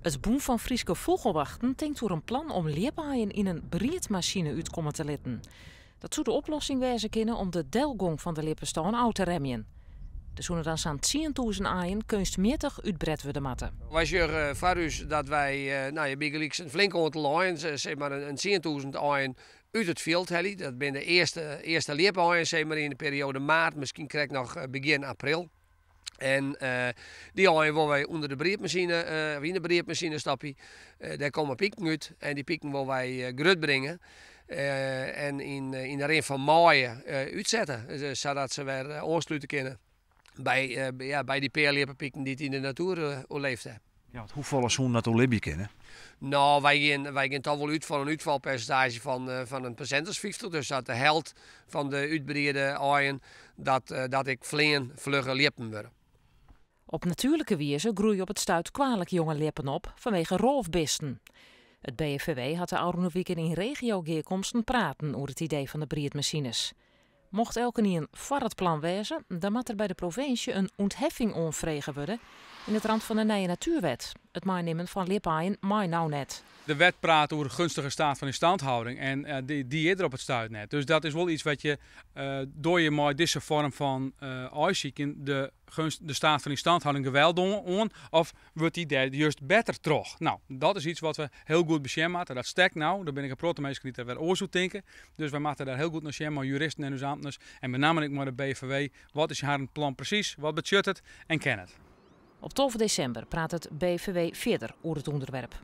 It Bûn fan Fryske Fûgelwachten tinkt oer in plan om ljipaaien yn in briedmasine útkomme te litten. Dat soe de oplossing wêze kinne om de delgong fan de ljippestân ôf te remjen. Der soene dan sa'n 10,000 aaien keunstmjittich útbret wurde moatte. Wy sjogge foar ús dat wy no ja, bygelyks in flink oantal aaien, sis mar in 10,000 aaien út it fjild helje. Dat binne de earste ljipaaien, sis mar yn de perioade maart, miskien krekt noch begjin april. En dy aaien wolle wy ûnder de briedmasine, of yn de briedmasine stopje. Dêr komme piken út en dy piken wolle wy grut bringe en yn de rin fan maaie útsette, sadat se wer oanslute kinne by dy pear ljippepiken dy't yn de natoer oerleefd ha. Ja, want hoefolle soene dat oerlibje kinne? No, wy gean toch wol út fan in útfalpersintaazje fan in persint as 50. Dus dat de helt fan de útbriede aaien dat ek fleanflugge ljippen wurde. Op natuerlike wize groeie op it stuit kwalik jonge ljippen op fanwege rôfbisten. It BFVW hat de ôfrûne wiken yn regiogearkomsten praten oer it idee fan de briedmasines. Mocht elkenien foar it plan wêze, dan moat der by de provinsje in ûntheffing oanfrege wurde yn it ramt fan de nije natuerwet. It meinimmen fan ljipaaien mei no net. De wet praat oer gunstige staat fan instandhouding en dy is der op it stuit net. Dus dat is wol iets wat je door je mei dizze foarm fan aaisykjen de staat fan instandhouding geweld oan of wurdt dy dêr just better troch? No, dat is iets wat we hiel goed besjen moatte. Dat stekt no, der binne ek in protte minsken dy't der wer oars oer tinke. Dus wy moatte dêr hiel goed nei sjen mei juristen en ús amtners en benammen ek mei de BFVW. Wat is harren plan presys, wat betsjut it en kin it? Op 12 desimber praat it BFVW fierder oer it ûnderwerp.